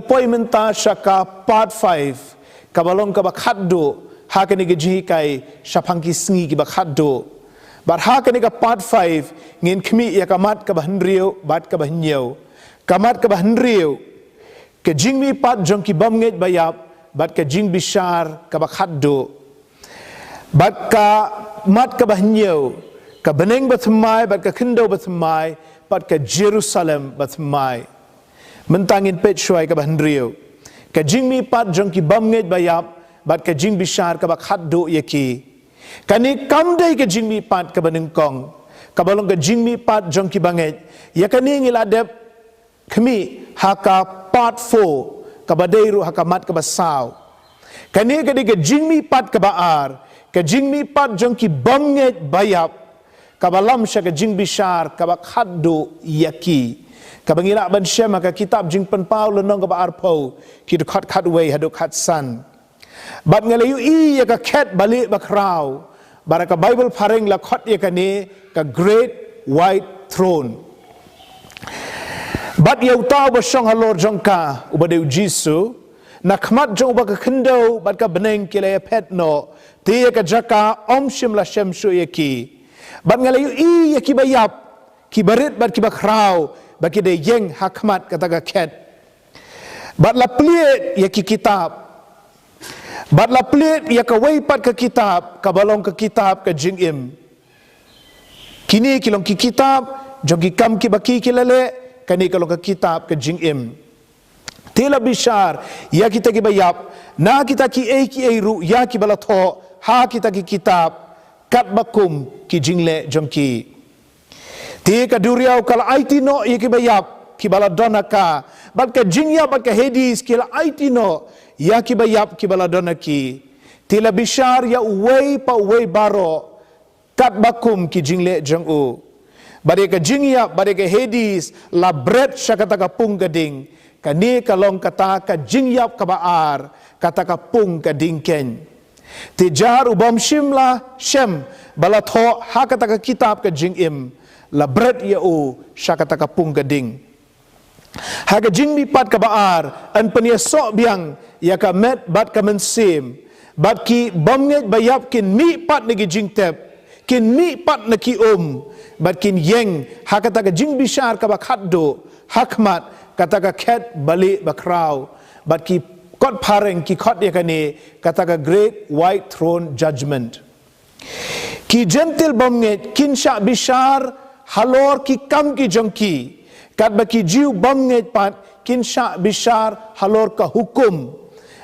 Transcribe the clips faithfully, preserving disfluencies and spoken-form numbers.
Poi mynta sha ka part five, kaba long kaba khatduh ha kane ka jinghikai shaphang ki sngi kiba khatduh. Bad ha kane ka part five ngin khmih ïa ka mat kaba hynriew bad kaba hynñiew. Ka mat kaba hynriew, ka jingmihpat jong ki bymngeit baïap bad ka jingbishar kaba khatduh. Bad ka mat kaba hynñiew, ka bneng bathymmai bad ka khyndew bathymmai bad ka Jerusalem bathymmai. Mynta ngin peit shuwa ïa kaba hynriew, ka jingmihpat jong ki bymngeit baïap bad ka jingbishar kaba khatduh ïa ki. Kane kam dei ka jingmihpat kaba nyngkong, kaba long ka jingmihpat jong ki bangeit. Ïa kane ngi la dep khmih ha ka part four, kaba dei ruh ha ka mat kaba saw. Kane ka dei ka jingmihpat kaba ar, ka jingmihpat jong ki bymngeit baïap, kaba lam sha ka jingbishar kaba khatduh ïa ki, kaba ngi lah ban shem ha ka kitab Jingpynpaw lynnong kaba arphew, ki dkhot khatwei haduh khatsan. Bad nga la ïohi ïa ka khet balieh bakhraw, bad ha ka Baibl phareng la khot ïa kane ka Great White Throne. Bad ïa uta uba shong halor jong ka, uba dei u Jisu, na khmat jong uba ka khyndew bad ka bneng ki la ïaphet noh, te ïa ka jaka ym shym la shem shuh ïa ki. Bad nga la ïohi ïa ki baïap, ki barit bad ki bakhraw, ba ki da ïeng ha khmat kata ka khet. Bad la plied ïa ki kitab. Bad la plied ïa kawei pat ka kitab, kaba long ka kitab ka jingim. Kine ki long ki kitab jong ki kam kiba ki ki la leh, kane ka long ka kitab ka jingim. Te la bishar ïa kita kiba ïap na kita kiei kiei ruh ïa kiba la thoh ha kita ki kitab, katba kum ki jingleh jong ki. Te ka duriaw ka la aiti noh ïa kiba ïap kiba la don ha ka, bad ka jingïap bad ka Hades ki la aiti noh ïa kiba ïap kiba la don ha ki. Te la bishar ïa uwei pa uwei baroh katba kum ki jingleh jong u. Bad ïa ka jingïap bad ïa ka Hades la bret sha kata ka pung ka ding. Kane ka long kata ka jingïap kaba ar, kata ka pung ka ding keiñ. Te jar u bym shym la shem ba la thoh ha kata ka kitab ka jingim, la bret ïa u sha kata ka pung ka ding. Ha ka jingmihpat kaba ar, yn pynïasoh biang ïa ka met bad ka mynsiem, bad ki bymngeit baïap kin mihpat na ki jingtep, kin mihpat na ki um, bad kin ïeng ha kata ka jingbishar kaba khatduh, ha khmat kata ka khet balieh bakhraw, bad ki kot phareng ki khot ïa kane kata ka Great White Throne Judgment. Ki Jentil bymngeit kin shah bishar halor ki kam ki jong ki, katba ki Jiw bymngeit pat kin shah bishar halor ka hukum.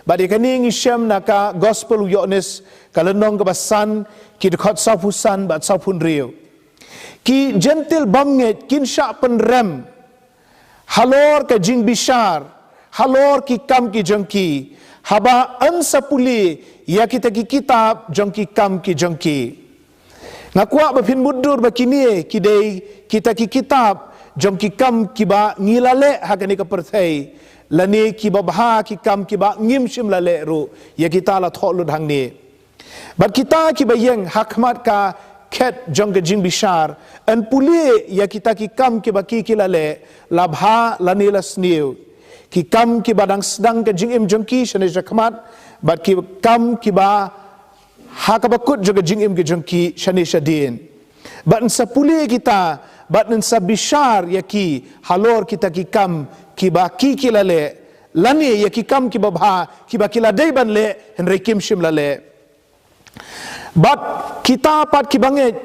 Bad ïa kane ngi shem na ka Gospel u Ïoannis, ka lynnong kaba san, ki dkhot sawphew san bad sawphew hynriew. Ki Jentil bymngeit kin shah pynrem halor ka jingbishar, halor ki kam ki jong ki, haba yn sa pule ïa kita ki kitab jong ki kam ki jong ki. Nga kwah ba phin mutdur ba kine ki dei kita ki kitab jong ki kam kiba ngi la leh ha kane ka pyrthei, lane kiba bha ki kam kiba ngim shym la leh ruh, ïa kita la thoh lut hangne. Bad kita kiba ïeng ha khmat ka khet jong ka jingbishar, yn pule ïa kita ki kam kiba ki ki la leh, la bha lane la sniew. Ki kam kiba dang sdang ka jingim jong ki shane shakhmat, bad ki kam kiba ha kaba kut jong ka jingim ki jong ki shane shadien. Bad yn sa pule kita, bad yn sa bishar ïa ki halor kita ki kam kiba ki ki la leh, lane ïa ki kam kiba bha kiba ki la dei ban leh hynrei kim shym la leh. Bad kita pat ki bangeit,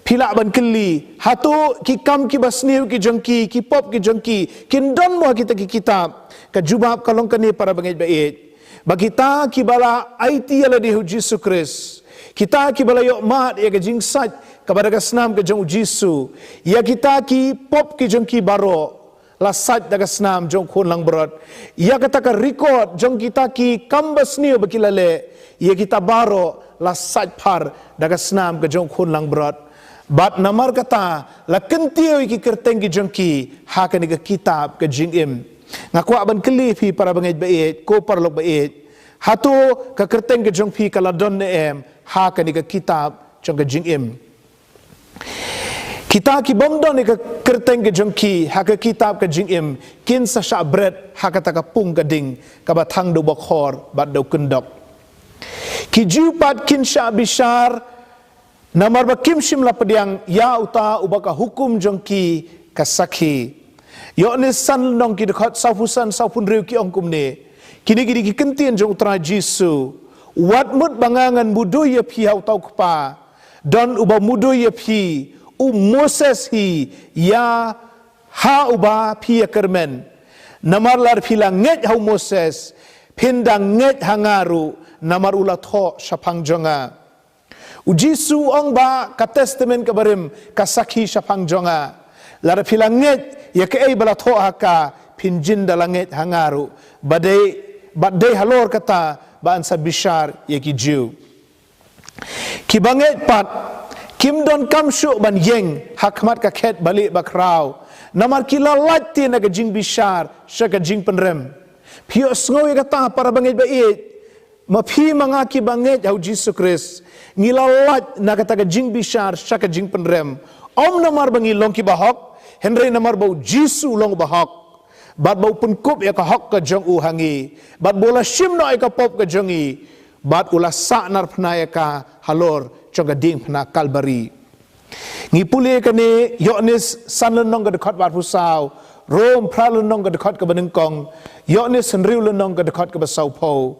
phi lah ban kylli, hato ki kam kiba sniew ki jong ki, ki pop ki jong ki, kin don mo ha kita ki kitab? Ka jubab ka long kane para bangeit ba ïeit, ba kita kiba la aiti ïa lade ha u Jisu Khrist, kita kiba la ïoh mad ïa ka jingsait kaba da ka snam ka jong u Jisu, ïa kita ki pop ki jong ki baroh la sait da ka snam jong u khun langbrot. Ïa kata ka record jong kita ki kam ba sniew ba ki la leh, ïa kita baroh la sait phar da ka snam ka jong u khun langbrot. Bad namar kata la kyntiew ïa ki kyrteng ki jong ki ha kane ka kitab ka jingim. Nga kwah ban kylli phi para bangeit ba ïeit, ko paralok ba ïeit, hato ka kyrteng ka jong phi ka la don ne em ha kane ka kitab jong ka jingim? Kita ki bym don ïa ka kyrteng ka jong ki ha ka kitab ka jingim kin sa shah bret ha kata ka pung ka ding kaba thang da u bakhor bad da u kyndok. Ki Jiw pat kin shah bishar namar ba kim shym la pdiang ïa uta uba ka hukum jong ki ka sakhi. Ïoannis san lynnong ki dkhot sawphew san sawphew hynriew ki ong kumne: Kine ki dei ki kyntien jong u Trai Jisu: Wat mut ba nga ngan mudui ïa phi ha uta u Kpa, don uba mudui ïa phi, u Moses hi, ïa ha uba phi ïakyrmen. Namar lada phi la ngeit ha u Moses, phin dang ngeit ha nga ruh, namar u la thoh shaphang jong nga. U Jisu u ong ba ka Testament kaba rim ka sakhi shaphang jong nga. Lada phi la ngeit ïa kaei ba la thoh ha ka, phin jin da la ngeit ha nga ruh. Bad dei, bad dei halor kata ba yn sa bishar ïa ki Jiw. Ki bangeit pat kim donkam shuh ban ïeng ha khmat ka khet balieh bakhraw, namar ki la lait te na ka jingbishar sha ka jingpynrem. Phi ïohsngew ïa kata, para bangeit ba ïeit? Ma phi ma nga ki bangeit ha u Jisu Khrist, ngi la lait na kata ka jingbishar sha ka jingpynrem. Ym namar ba ngi long ki bahok, hynrei namar ba u Jisu u long u bahok, bad ba u pynkup ïa ka hok ka jong u ha ngi, bad ba u la shim noh ïa ka pop ka jong ngi, bad u la sahnarphna ïa ka halor jong ka diengphna Kalbari. Ngi pule kane, Ïoannis san lynnong ka dkhot ba arphew saw, Rom phra lynnong ka dkhot kaba nyngkong, Ïoannis hynriew lynnong ka dkhot kaba sawphew.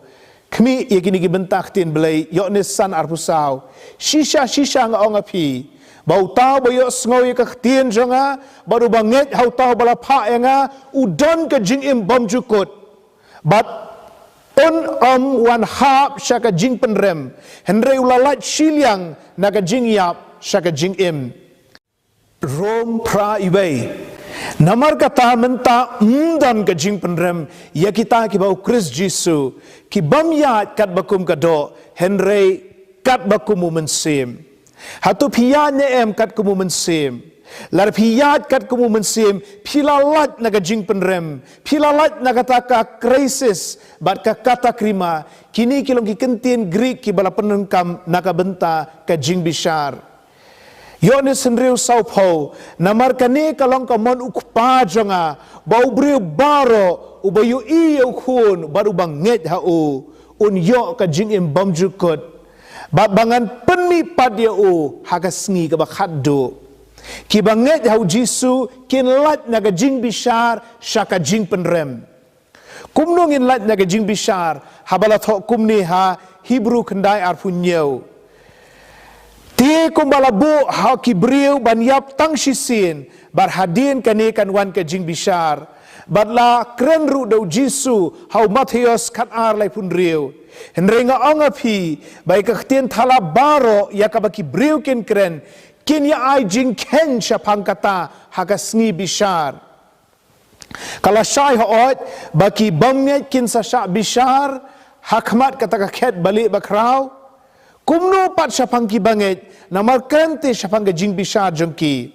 Khmih ïa kine ki bynta ktien Blei, Ïoannis san arphew saw: Shisha shisha nga ong ha phi, ba uta uba ïohsngew ïa ka ktien jong nga bad uba ngeit ha uta uba la phah ïa nga, u don ka jingim bymjukut, bad un ym wan hap sha ka jingpynrem, hynrei u la lait shiliang na ka jingïap sha ka jingim. Rom phra, iwei. Namar kata mynta ym don ka jingpynrem ïa kita kiba ha u Khrist Jisu, ki bym ïaid katba kum ka doh, hynrei katba kum u mynsiem. Hato phi ïaid ne em katkum u mynsiem? Lada phi ïaid katkum u mynsiem, phi la lait na ka jingpynrem, phi la lait na kata ka krisis bad ka katakrima. Kine ki long ki kyntien Greek kiba la pyndonkam na ka bynta ka jingbishar. Ïoannis hynriew sawphew: Namar kane ka long ka mon u Kpa jong nga, ba u briew baroh uba ïohi ïa u Khun bad uba ngeit ha u, un ïoh ka jingim bymjukut, bad ba ngan pynmih pat ïa u ha ka sngi kaba khatduh. Kiba ngeit ha u Jisu kin lait na ka jingbishar sha ka jingpynrem. Kumno ngin lait na ka jingbishar haba la thoh kumne ha Hebru khyndai arphew hynñiew: Te kumba la buh ha ki briew ban ïap tang shisien, bad hadien kane kan wan ka jingbishar. Bad la kren ruh da u Jisu ha u Mathaios khatar laiphew hynriew: Hynrei nga ong ha phi, ba ïa ka ktien thala baroh ïa kaba ki briew kin kren, kin ïa ai jingkheiñ shaphang kata ha ka sngi bishar. Ka lashai hooid ba ki bymngeit kin sa shah bishar ha khmat kata ka khet balieh bakhraw. Kumno pat shaphang ki bangeit, namar kren te shaphang ka jingbishar jong ki?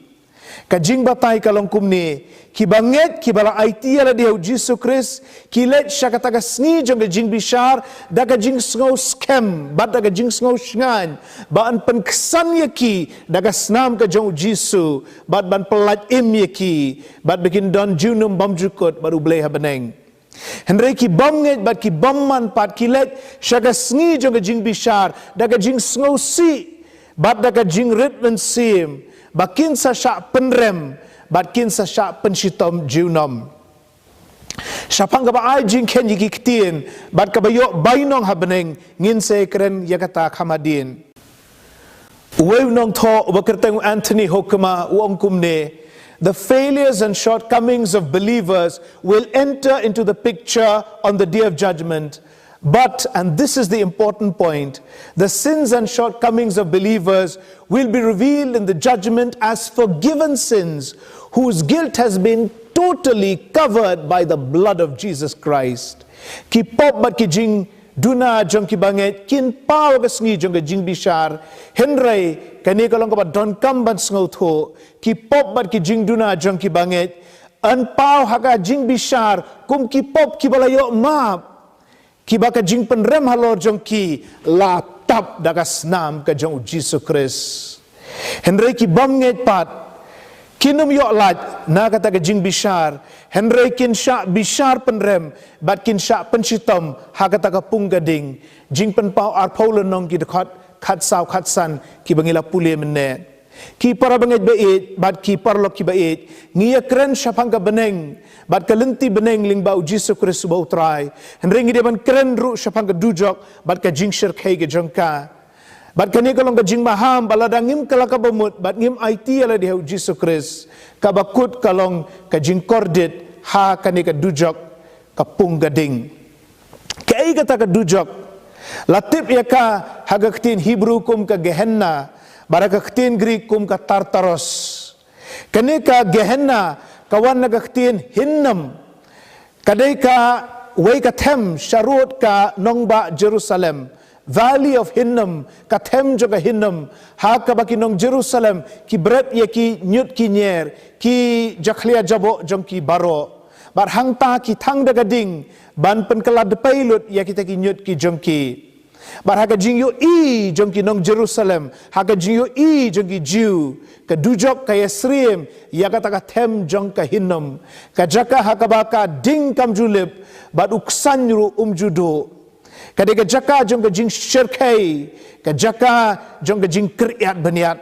Ka jingbatai ka long kumne: Ki bangeit kiba la aiti ïa lade ha u Jisu Khrist, ki leit sha kata ka sngi jong ka jingbishar da ka jingsngew skhem bad da ka jingsngew shngaiñ ba yn pynksan ïa ki da ka snam ka jong u Jisu, bad ban pyllait im ïa ki, bad ba kin don junom bymjukut bad U Blei ha bneng. Hynrei ki bymngeit bad ki bymman pat ki leit sha ka sngi jong ka jingbishar da ka jingsngewsih bad da ka jingrit mynsiem, ba kin sa shah pynrem bad kin sa shah pynshitom junom. Shaphang kaba ai jingkheiñ ïa ki ktien bad kaba ïoh bainong ha bneng, ngin sa kren ïa kata kham hadien. Uwei u nongthoh uba kyrteng u Anthony Hoekema u ong kumne: The failures and shortcomings of believers will enter into the picture on the day of judgment. But, and this is the important point, the sins and shortcomings of believers will be revealed in the judgment as forgiven sins, whose guilt has been totally covered by the blood of Jesus Christ. Ki pop bad ki jingduna jong ki bangeit kin paw ha ka sngi jong ka jingbishar. Hynrei kane ka long kaba donkam ban sngewthuh: ki pop bad ki jingduna jong ki bangeit yn paw ha ka jingbishar kum ki pop kiba la ïoh map, kiba ka jingpynrem halor jong ki la tap da ka snam ka jong u Jisu Khrist. Hynrei ki bymngeit pat, Kin ym ïoh lait na kata ka jingbishar, hynrei kin shah bishar pynrem, bad kin shah pynshitom ha kata ka pung ka ding. Jingpynpaw arphew lynnong, ki dkhot khatsaw khatsan kiba ngi la pule mynne. Ki para bangeit ba ïeit, bad ki paralok kiba ïeit, ngi ïakren shaphang ka bneng bad ka lynti bneng lyngba U Jisu Khrist uba U Trai. Hynrei ngi dei ban kren ruh shaphang ka dujok bad ka jingshyrkhei ka jong ka. Bad kane ka long ka jingmaham ba lada ngim kylla ka bamut bad ngim aiti ïa lade ha U Jisu Khrist, kaba kut ka long ka jingkordit ha kane ka dujok, ka pung ka ding. Kaei kata ka dujok? La tip ïa ka ha ka ktien Hebrew kum ka Gehenna, bad ha ka ktien Greek kum ka Tartaros. Kane ka Gehenna ka wan na ka ktien Hinnom. Ka dei kawei ka them sharud ka nongbah Jerusalem, Valley of Hinnom, ka them jong ka Hinnom, ha kaba ki nong Jerusalem ki bret ïa ki ñiut ki ñier, ki jakhlia jaboh jong ki baroh. Bad hangta ki thang da ka ding ban pynkylla dpei lut ïa kita ki ñiut ki jong ki. Bad ha ka jingïohi jong ki nong Jerusalem, ha ka jingïohi jong ki Jiw, ka dujok ka ïasyriem ïa kata ka them jong ka Hinnom, ka jaka ha kaba ka ding kam ju lip, bad u ksain ruh um ju duh. Ka dei ka jaka jong ka jingshyrkhei, ka jaka jong ka jingkyrïat bniat.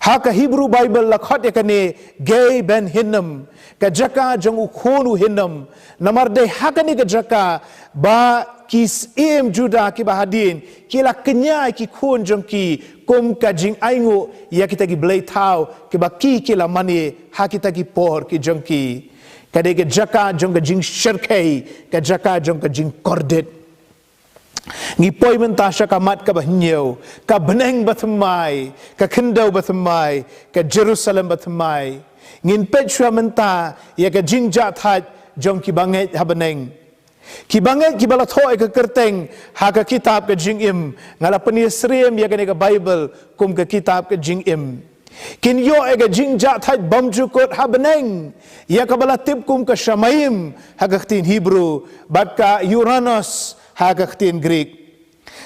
Ha ka Hebrew Bible la khot ïa kane Gei Ben Hinnom, ka jaka jong u khun u Hinnom. Namar dei ha kane ka jaka ba ki syiem Judah kiba hadien ki la kñia ïa ki khun jong ki kum ka jingainguh ïa kita ki blei thaw kiba ki ki la mane ha kita ki por ki jong ki. Ka dei ka jaka jong ka jingshyrkhei, ka jaka jong ka jingkordit. Ngi poi mynta sha ka mat kaba hynñiew, ka bneng bathymmai, ka khyndew bathymmai, ka Jerusalem bathymmai. Ngin peit shuwa mynta ïa ka jingjahthait jong ki bangeit ha bneng. Ki bangeit kiba la thoh ïa ka kyrteng ha ka kitab ka Jingim, nga la pynïasyriem ïa kane ka Bible kum ka kitab ka Jingim. Kin ïoh ïa ka jingjahthait bymjukut ha bneng, ïa kaba la tip kum ka Shamayim ha ka ktien Hebrew, bad ka Uranos ha ka ktien Greek.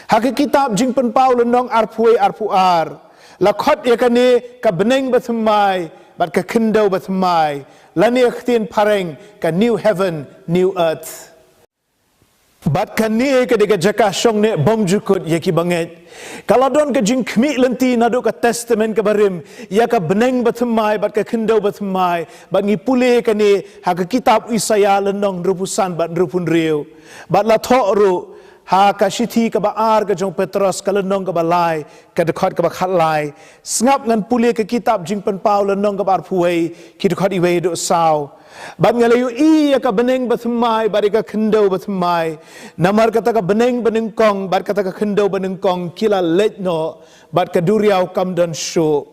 Ha ka kitab Jingpynpaw lynnong arphew wei arphew ar, la khot ïa kane ka bneng bathymmai, bad ka khyndew bathymmai, lane ha ka ktien phareng ka New Heaven, New Earth. Bad kane ka dei ka jaka shong ne bymjukut ïa ki bangeit. Ka la don ka jingkhmih lynti naduh ka Testament kaba rim ïa ka bneng bathymmai bad ka khyndew bathymmai, bad ngi pule kane ha ka kitab Isaïah lynnong hynriewphew san bad hynriewphew hynriew. Bad la thoh ruh ha ka shithi kaba ar ka jong u Petros, ka lynnong kaba lai, ka dkhot kaba khatlai. Sngap, ngan pule ka kitab Jingpynpaw lynnong kaba arphew wei, ki dkhot iwei haduh saw. Bad nga la ïohi ïa ka bneng bathymmai bad ïa ka khyndew bathymmai. Namar kata ka bneng banyngkong bad kata ka khyndew banyngkong ki la leit noh, bad ka duriaw kam don shuh.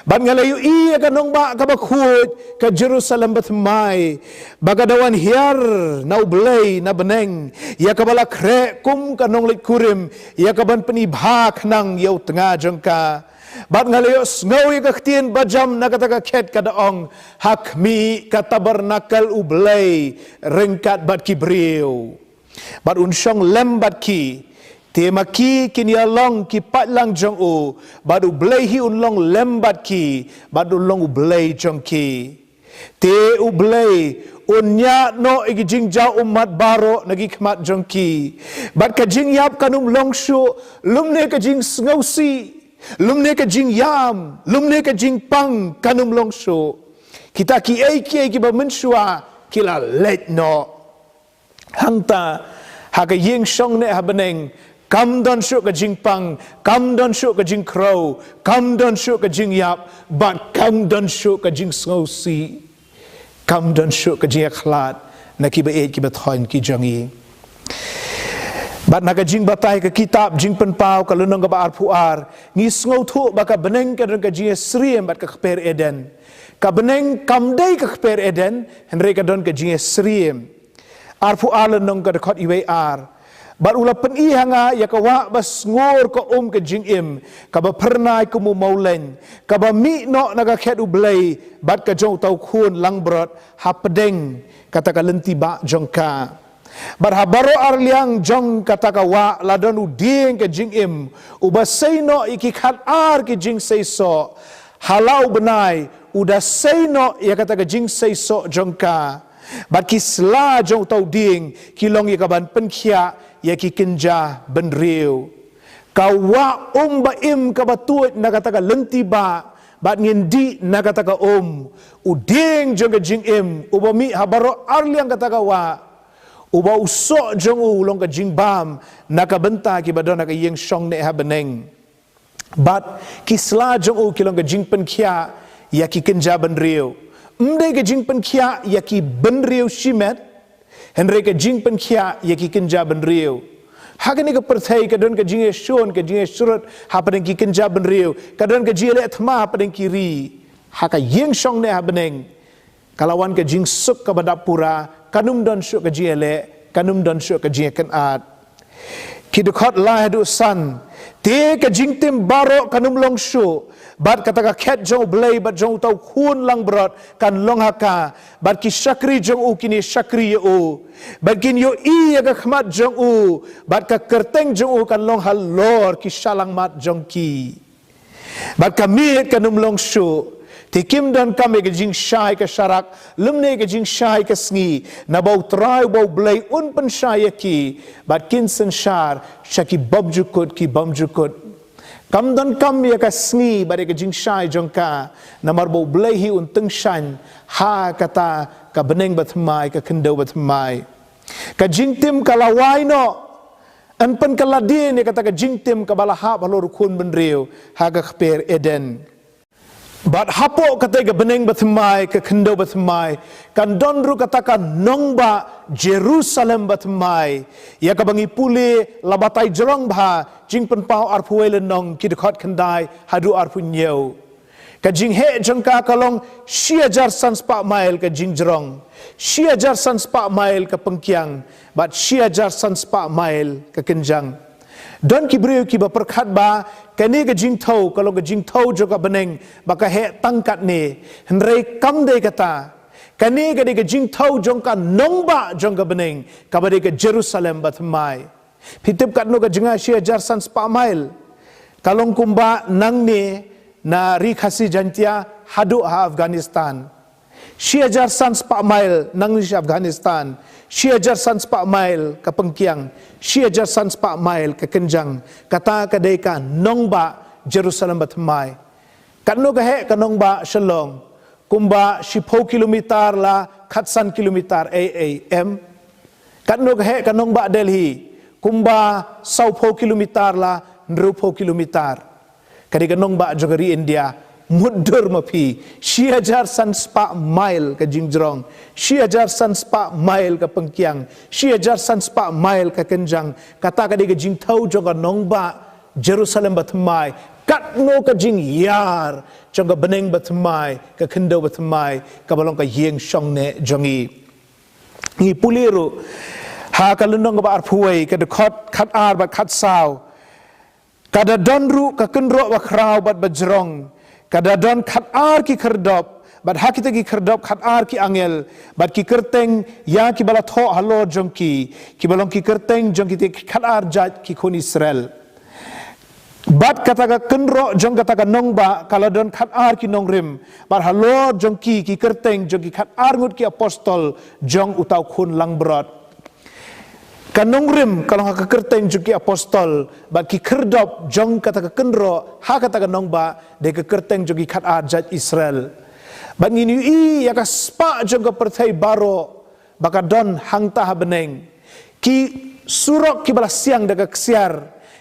Bad nga la ïohi ïa ka nongbah kaba khuid, ka Jerusalem bathymmai, ba ka da wan hiar na U Blei na bneng, ïa kaba la khreh kum ka nongleit kurim, ïa kaban pynibha khnang ïa u tnga jong ka. Bad nga la ïohsngew ïa ka ktien bajam na kata ka khet ka da ong, ha khmih ka tabernakel U Blei ryngkat bad ki briew. Bad un shong lem bad ki, te ma ki kin ïalong ki paidlang jong u, bad U Blei hi un long lem bad ki, bad un long U Blei jong ki. Te U Blei un ñiah noh ïa ki jingjaw ummat baroh na ki khmat jong ki. Bad ka jingïap kan ym long shuh, lymne ka jingsngewsih, lymne ka jingïam, lymne ka jingpang kan ym long shuh. Kita kiei kiei kiba mynshuwa ki la leit noh. Hangta, ha ka ïing shong ne ha bneng, kam don shuh ka jingpang, kam don shuh ka jingkhrew, kam don shuh ka jingïap, bad kam don shuh ka jingsngewsih. Kam don shuh ka jingïakhlad na kiba ïeit kiba thoiñ ki jong ngi. Bad na ka jingbatai ka kitab Jingpynpaw ka lynnong kaba arphew ar, ngi sngewthuh ba ka bneng ka don ka jingïasyriem bad ka kper Eden. Ka bneng kam dei ka kper Eden, hynrei ka don ka jingïasyriem. Arphew ar lynnong ka dkhot iwei ar. Bad u la pyni ha nga ïa ka wah ba sngur ka um ka jingim, kaba phyrnai kum u mawleiñ, kaba mih noh na ka khet U Blei bad ka jong uta u khun langbrot hapdeng kata ka lynti bah jong ka. Bad ha baroh arliang jong kata ka wah la don u dieng ka jingim, uba sei noh ïa ki khat ar ki jingseisoh. Ha la u bnai u da sei noh ïa kata ka jingseisoh jong ka, bad ki sla jong uta u dieng ki long ïa ka ban pynkhiah ïa ki kynja bynriew. Ka wah um ba im kaba tuid na kata ka lynti bah, bad ngin dih na kata ka um. U dieng jong ka jingim uba mih ha baroh arliang kata ka wah, uba u soh jong u u long ka jingbam na ka bynta kiba don ha ka ïing shong neh ha bneng. Bad ki sla jong u ki long ka jingpynkhiah ïa ki kynja bynriew. Ym dei ka jingpynkhiah ïa ki bynriew shimet, hynrei ka jingpynkhiah ïa ki kynja bynriew. Ha kane ka pyrthei ka don ka jingïashun, ka jingïashrut hapdeng ki kynja bynriew, ka don ka jingïaleh thma hapdeng ki ri. Ha ka ïing shong neh ha bneng ka la wan ka jingsuk kaba dap pura, kan ym don shuh ka jingïaleh, kan ym don shuh ka jingïakynad. Ki dkhot lai haduh san. Te ka jingtim baroh kan ym long shuh, bad kata ka khet jong U Blei bad jong uta u khun langbrot kan long ha ka, bad ki shakri jong u kin ïa shakri ïa u, bad kin ïohi ïa ka khmat jong u, bad ka kyrteng jong u kan long halor ki shyllangmat jong ki. Bad ka miet kan ym long shuh, te kim donkam ïa ka jingshai ka sharak lymne ka jingshai ka sngi, naba U Trai uba U Blei un pynshai ïa ki, bad kin synshar sha ki bymjukut ki bymjukut. Kam donkam ïa ka sngi bad ïa ka jingshai jong ka, namar ba U Blei hi un tyngshaiñ ha kata ka bneng bathymmai, ka khyndew bathymmai. Ka jingtim ka la wai noh. Yn pynkylla dien ïa kata ka jingtim kaba la hap halor u khun bynriew ha ka kper Eden. Bad hapoh kata ka bneng bathymmai, ka khyndew bathymmai, kan don ruh kata ka nongbah Jerusalem bathymmai, ïa kaba ngi pule la batai jrong bha, Jingpynpaw arphew wei lynnong, ki dkhot khyndai haduh arphew hynñiew. Ka jingheh jong ka ka long shi hajar san spah mail ka jingjrong, shi hajar san spah mail ka pyngkiang, bad shi hajar san spah mail ka kynjang. Don ki briew kiba pyrkhat ba kane ka jingthew ka long ka jingthew jong ka bneng ba ka heh tang katne, hynrei kam dei kata. Kane ka dei ka jingthew jong ka nongbah jong ka bneng, kaba dei ka Jerusalem bathymmai. Phi tip katno ka jngai shi hajar san spah mail? Ka long kumba nangne na ri Khasi Jaintia haduh ha Afghanistan. Shi hajar san spah mail nangne sha Afghanistan. Shi hajar san spah mail ka pyngkiang. Shi hajar san spah mail ka kynjang. Kata ka dei ka nongbah Jerusalem bathymmai. Katno ka heh ka nongbah Shillong? Kumba shiphew kilometer la khatsan kilometer, ei, ei, em. Katno ka heh ka nongbah Delhi? Kumba sawphew kilometer la hynriewphew kilometer. Ka dei ka nongbah jong ka ri India. Mutdur ma phi, shi hajar san spah mail ka jingjrong, shi hajar san spah mail ka pyngkiang, shi hajar san spah mail ka kynjang. Kata ka dei ka jingthew jong ka nongbah Jerusalem bathymmai. Katno ka jingïar jong ka bneng bathymmai, ka khyndew bathymmai, kaba long ka ïing shongneh jong ngi. Ngi pule ruh ha ka lynnong kaba arphew wei, ka dkhot khatar bad khatsaw. Ka da don ruh ka kynroh bakhraw bad bajrong. Ka da don khatar ki khyrdop, bad ha kita ki khyrdop khatar ki angel, bad ki kyrteng ïa kiba la thoh halor jong ki, kiba long ki kyrteng jong kita ki khatar jait ki khun Israel. Bad kata ka kynroh jong kata ka nongbah ka la don khatar ki nongrim, bad halor jong ki, ki kyrteng jong ki khatar ngut ki apostol jong uta u khun langbrot. Ka nongrim ka long ha ka kyrteng jong ki apostol, bad ki khyrdop jong kata ka kynroh ha kata ka nongbah dei ka kyrteng jong ki khatar jait Israel. Bad ngin ïohi ïa ka spah jong ka pyrthei baroh ba ka don hangta ha bneng. Ki surok kiba la siang da ka ksiar.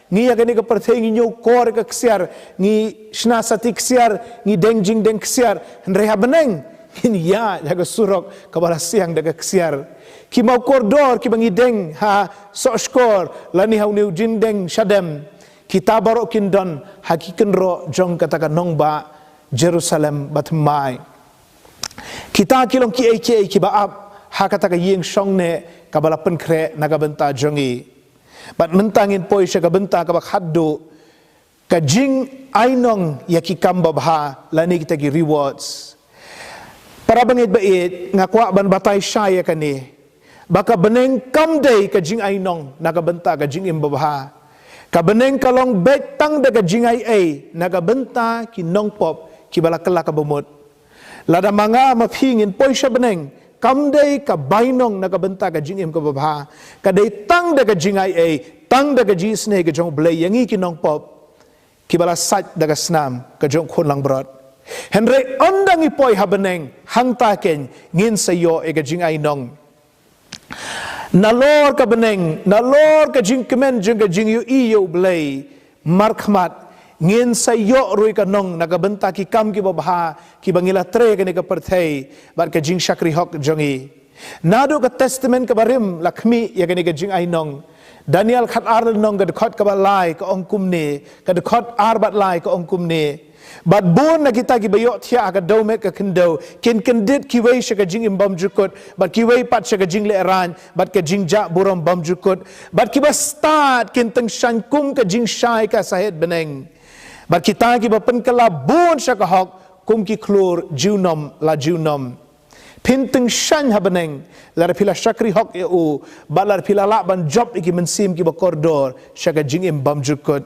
Ngi ïa kane ka pyrthei ngi ñiewkor ïa ka ksiar, ngi shna sati ksiar, ngi deng jingdeng ksiar. Hynrei ha bneng ngin ïa, ïa ka surok kaba la siang da ka ksiar. Ki maw kordor kiba ngi deng ha sohshkor lane ha une u jingdeng shadem, kita baroh kin don ha ki kynroh jong kata ka nongbah Jerusalem bathymmai. Kita ki long kiei kiei kiba ap ha kata ka ïing shongneh kaba la pynkhreh na ka bynta jong ngi. Bad mynta ngin poi sha ka bynta kaba khatduh, ka jingainong ïa ki kam babha lane kita ki rewards. Para bangeit ba ïeit, nga kwah ban batai shai ïa kane, ba ka bneng kam dei ka jingainong na ka bynta ka jingim babha. Ka bneng ka long beit tang da ka jingaiei na ka bynta ki nongpop kiba la kylla ka bamut. Lada ma nga ma phi ngin poi sha bneng, kam dei ka bainong na ka bynta ka jingim kaba bha. Ka dei tang da ka jingai ei, tang da ka jingisynei ka jong U Blei ïa ngi ki nongpop kiba la sait da ka snam ka jong U Khun langbrot. Hynrei ynda ngi poi ha bneng, hangta keiñ ngin sa ïoh ïa ka jingainong. Nalor ka bneng, nalor ka jingkmen jong ka jingïohi ïa U Blei markhmat, ngin sa ïoh ruh ïa ka nong na ka bynta ki kam kiba bha kiba ngi la trei ha kane ka pyrthei bad ka jingshakri hok jong ngi. Naduh ka Testament kaba rim la khmih ïa kane ka jingainong. Daniel khatar lynnong ka dkhot kaba lai ka ong kumne, ka dkhot ar bad lai ka ong kumne: Bad bun na kita kiba ïohthiah ha ka dewmet ka khyndew kin kyndit, kiwei sha ka jingim bymjukut, bad kiwei pat sha ka jinglehrain bad ka jingjah burom bymjukut. Bad kiba stad kin tyngshaiñ kum ka jingshai ka sahied bneng, bad kita kiba pynkylla bun sha ka hok kum ki khlur junom la junom. Phin tyngshaiñ ha bneng lada phi la shakri hok ïa u, bad lada phi la lah ban jop ïa ki mynsiem kiba kordor sha ka jingim bymjukut.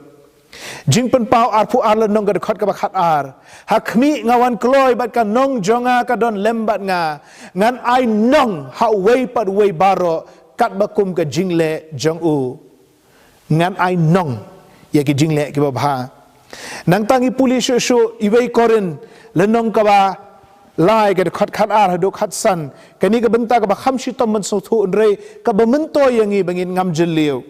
Jingpynpaw arphew ar lynnong ka dkhot kaba khatar: Ha khmih nga wan kloi bad ka nong jong nga ka don lem bad nga. Ngan ai nong ha uwei pa uwei baroh katba kum ka jingleh jong u. Ngan ai nong ïa ki jingleh kiba bha. Nangta ngi pule shuh shuh Iwei Korinth lynnong kaba lai ka dkhot khatar haduh khatsan. Kane ka bynta kaba kham shitom ban sngewthuh, hynrei kaba myntoi ïa ngi ba ngin ngam jylliew.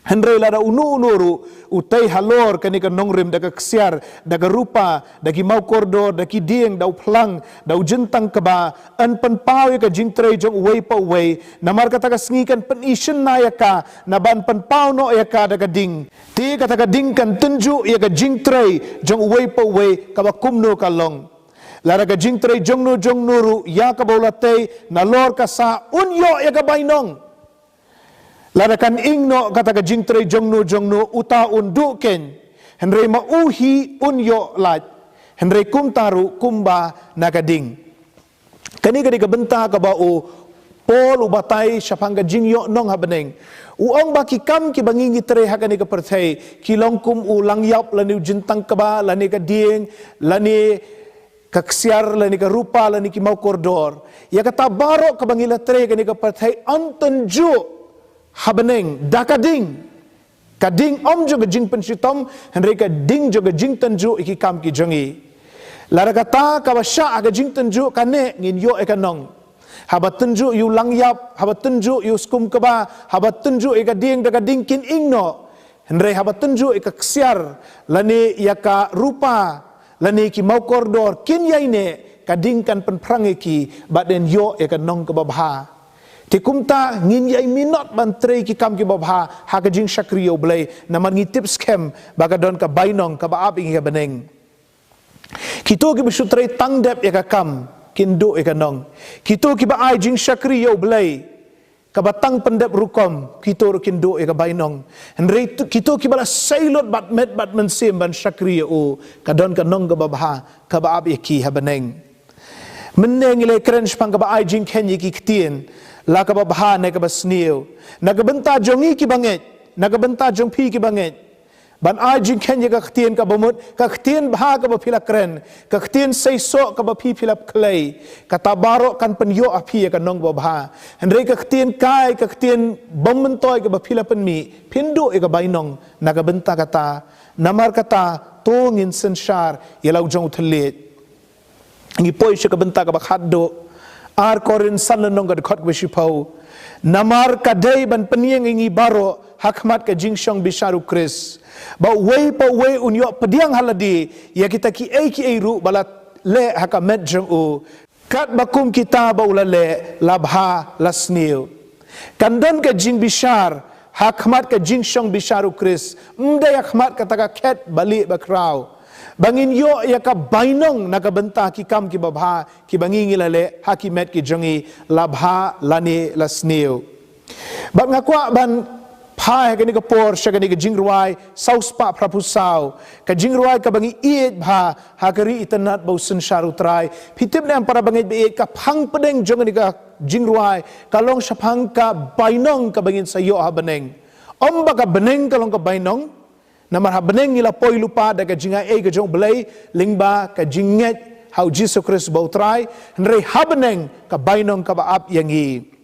Hynrei lada uno uno ruh u tei halor kane ka nongrim da ka ksiar, da ka rupa, da ki mawkordor, da ki dieng, da u phlang, da u jyntang kba, yn pynpaw ïa ka jingtrei jong uwei pa uwei. Namar kata ka sngi kan pyni shynna ïa ka, naba yn pynpaw noh ïa ka da ka ding. Te kata ka ding kan tynjuh ïa ka jingtrei jong uwei pa uwei kaba kumno ka long. Lada ka jingtrei jongno jongno ruh ïa kaba u la tei nalor ka sah, un ïoh ïa ka bainong. Lada kan ing noh kata ka jingtrei jongno jongno, uta un duh keiñ, hynrei ma u hi un ïoh lait, hynrei kumta ruh kumba na ka ding. Kane ka dei ka bynta kaba u Paul u batai shaphang ka jingïoh nong ha bneng. U ong ba ki kam kiba ngi ngi trei ha kane ka pyrthei ki long kum u langïap, lane u jyntang kba, lane ka dieng, lane ka ksiar, lane ka rupa, lane ki mawkordor. Ïa kata baroh kaba ngi la trei ha kane ka pyrthei yn tynjuh ha bneng da ka ding. Ka ding ym jong ka jingpynshitom, hynrei ka ding jong ka jingtynjuh ïa ki kam ki jong ngi. Lada kata kaba shah ha ka jingtynjuh ka neh, ngin ïoh ïa ka nong. Haba tynjuh ïa u langïap, haba tynjuh ïa u skum kba, haba tynjuh ïa ka dieng da ka ding kin ing noh. Hynrei haba tynjuh ïa ka ksiar, lane ïa ka rupa, lane ki mawkordor kin ïai neh, ka ding kan pynphrang ïa ki bad yn ïoh ïa ka nong kaba bha. Te kumta ngin ïai minot ban trei ki kam kiba bha ha ka jingshakri ïa U Blei, namar ngi tip skhem ba ka don ka bainong kaba ap ïa ngi ha bneng. Kito kiba shu trei tang dep ïa ka kam kin duh ïa ka nong. Kito kiba ai jingshakri ïa U Blei kaba tang pyndep rukom, kito ruh kin duh ïa ka bainong. Hynrei tu, kito kiba la sei lut bad met bad mynsiem ban shakri ïa u, ka don ka nong kaba bha kaba ap ïa ki ha bneng. Mynne ngi la kren shaphang kaba ai jingkheiñ ïa ki ktien, la kaba bha ne kaba sniew, na ka bynta jong ngi kiba ngeit, na ka bynta jong phi kiba ngeit. Ban ai jingkheiñ ïa ka ktien kaba mut, ka ktien bha kaba phi la kren, ka ktien seisoh kaba phi phi la khlei, kata baroh kan pynïoh ha phi ïa ka nong kaba bha. Hynrei ka ktien kai, ka ktien bym myntoi kaba phi la pynmih, phin duh ïa ka bainong na ka bynta kata. Namar kata, to ngin synshar ïa la u jong u thylliej. Ngi poi sha ka bynta kaba khatduh. Ar Korinth san lynnong ka dkhot kaba shiphew. Namar ka dei ban pynïeng ïa ngi baroh ha khmat ka jingshong bishar U Khrist, ba uwei pa uwei un ïoh pdiang ha lade ïa kita kiei kiei ruh ba la leh ha ka met jong u, katba kum kita ba u la leh, la bha la sniew. Kan don ka jingbishar ha khmat ka jingshong bishar U Khrist, ym dei ha khmat kata ka khet ba lieh ba khraw, ba ngin ïoh ïa ka bainong na ka bynta ki kam kiba bha kiba ngi ngi la leh ha ki met ki jong ngi, la bha lane la sniew. Bad nga kwah ban phai ha kane ka por sha kane ka Jingrwai saw spah phra phew saw, ka jingrwai kaba ngi ïeit bha, Ha Ka Ri Itynnad Ba U Synshar U Trai. Phi tip ne em para bangeit ba ïeit, ka phang pdeng jong kane ka jingrwai ka long shaphang ka bainong kaba ngin sa ïoh ha bneng. Ym ba ka bneng ka long ka bainong, namar ha bneng ngi la poi lypa da ka jingai ei ka jong U Blei lyngba ka jingngeit ha u Jisu Khrist ba u Trai, hynrei ha bneng ka bainong kaba ap ïa ngi.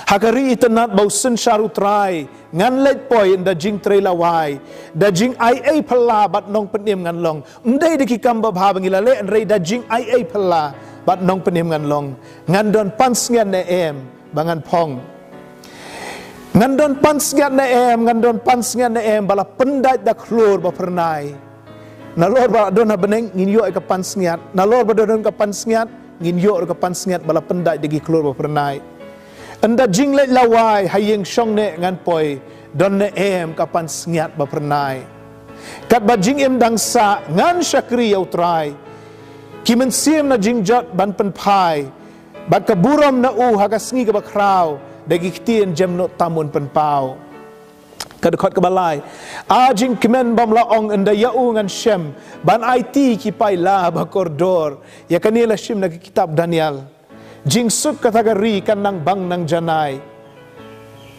Ha ka ri itynnad ba u synshar u Trai, ngan leit poi ynda jingtrei lawei, da jingai ei phylla bad nongpynim ngan long. Ym dei da ki kam babha ba ngi la leh, hynrei da jingai ei phylla bad nongpynim ngan long. Ngan don pansngiat ne em ba ngan phong? Ngan don pansngiat ne em, ngan don pansngiat ne em ba la pyndait da khlur ba phyrnai? Nalor ba la don ha bneng ngin ïoh ïa ka pansngiat. Nalor ba don ka pansngiat ngin ïoh ka pansngiat ba la pyndait da ki khlur ba phyrnai. Ynda jingleit lawei ha ïing shong ne ngan poi, don ne em ka pansngiat ba phyrnai? Katba jingim dang sah ngan shakri ïa u Trai. Ki mynsiem na jingjot ban pynphai, bad ka burom na u ha ka sngi kaba khraw, da ki ktien jem nud tam un pynpaw. Ka dkhot kaba lai. A jingkmen bym la ong, ynda ïa u ngan shem ban aiti ki paila ba kordor. Ïa kane la shim na ka kitab Daniel. Jingsuk kata ka ri kan nang bang nang janai,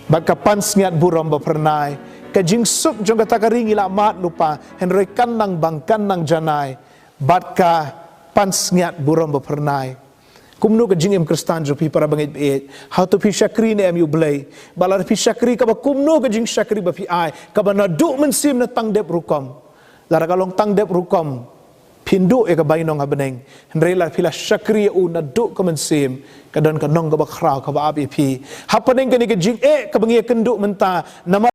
bad ka pansngiat burom ba phyrnai. Ka jingsuk jong kata ka ri ngi la mad lypa, hynrei kan nang bang, kan nang janai, bad ka pansngiat burom ba phyrnai. Kumno ka jingim Khristan jong phi, para bangeit baieit? Hato phi shakri ne em ïa u Blei? Bad lada phi shakri, kaba kumno ka jingshakri ba phi ai, kaba naduh mynsiem ne tang dep rukom? Lada ka long tang dep rukom, phin duh ïa ka bainong ha bneng. Hynrei lada phi la shakri ïa u naduh ka mynsiem, ka don ka nong kaba khraw kaba ap ïa phi. Hapdeng kane ka jingeh kaba ngi ïakynduh mynta, namar